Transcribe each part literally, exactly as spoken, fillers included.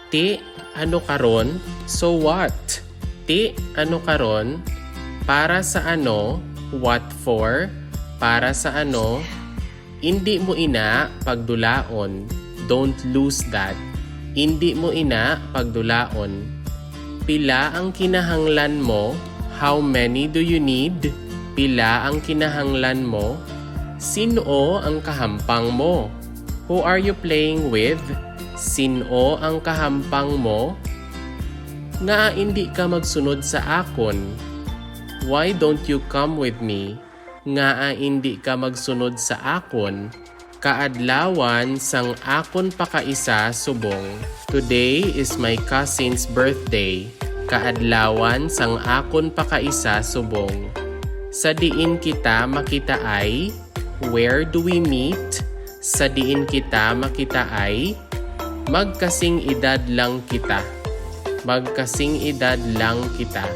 Ti, ano karon? So what? Ti, ano karon? Para sa ano? What for? Para sa ano? Indi mo ina pagdulaon. Don't lose that. Indi mo ina pagdulaon. Pila ang kinahanglan mo? How many do you need? Pila ang kinahanglan mo? Sin-o ang kahampang mo? Who are you playing with? Sin-o ang kahampang mo? Ngaa indi ka magsunod sa akon? Why don't you come with me? Ngaa indi ka magsunod sa akon? Kaadlawan sang akon pakaisa subong. Today is my cousin's birthday. Kaadlawan sang akon pakaisa subong. Sa diin kita makitaay? Where do we meet? Sa diin kita makitaay? Magkasing edad lang kita. Magkasing edad lang kita.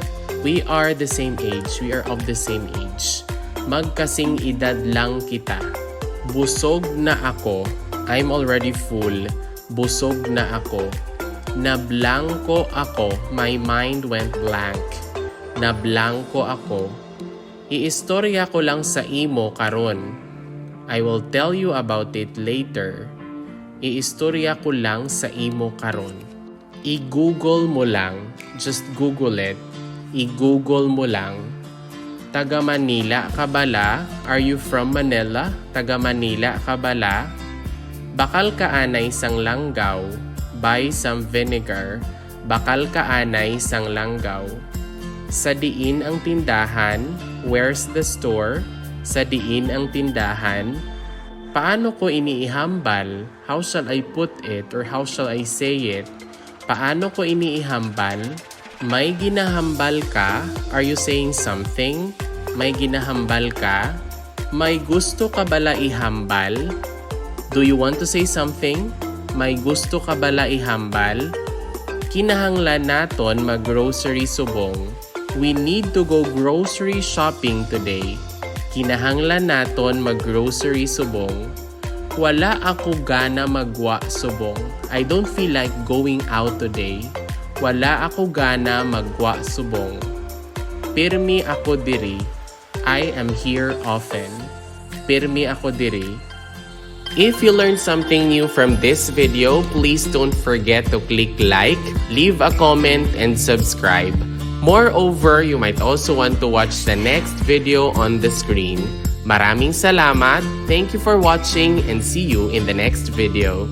We are the same age. We are of the same age. Magkasing edad lang kita. Busog na ako. I'm already full. Busog na ako. Nablangko ako. My mind went blank. Nablangko ako. Iistorya ko lang sa imo karon. I will tell you about it later. Iistorya ko lang sa imo karon. I-Google mo lang. Just Google it. I-Google mo lang. Taga Manila ka bala? Are you from Manila? Taga Manila ka bala? Bakal ka anay sang langgaw. Buy some vinegar. Bakal ka anay sang langgaw. Sa diin ang tindahan? Where's the store? Sa diin ang tindahan? Paano ko ini ihambal? How shall I put it or how shall I say it? Paano ko ini ihambal? May ginahambal ka? Are you saying something? May ginahambal ka? May gusto ka bala ihambal? Do you want to say something? May gusto ka bala ihambal? Kinahanglan naton mag-grocery subong. We need to go grocery shopping today. Kinahanglan naton mag-grocery subong. Wala ako gana maggwa subong. I don't feel like going out today. Wala ako gana maggwa subong. Pirmi ako diri. I am here often. Pirmi ako diri. If you learned something new from this video, please don't forget to click like, leave a comment, and subscribe. Moreover, you might also want to watch the next video on the screen. Maraming salamat, thank you for watching, and see you in the next video.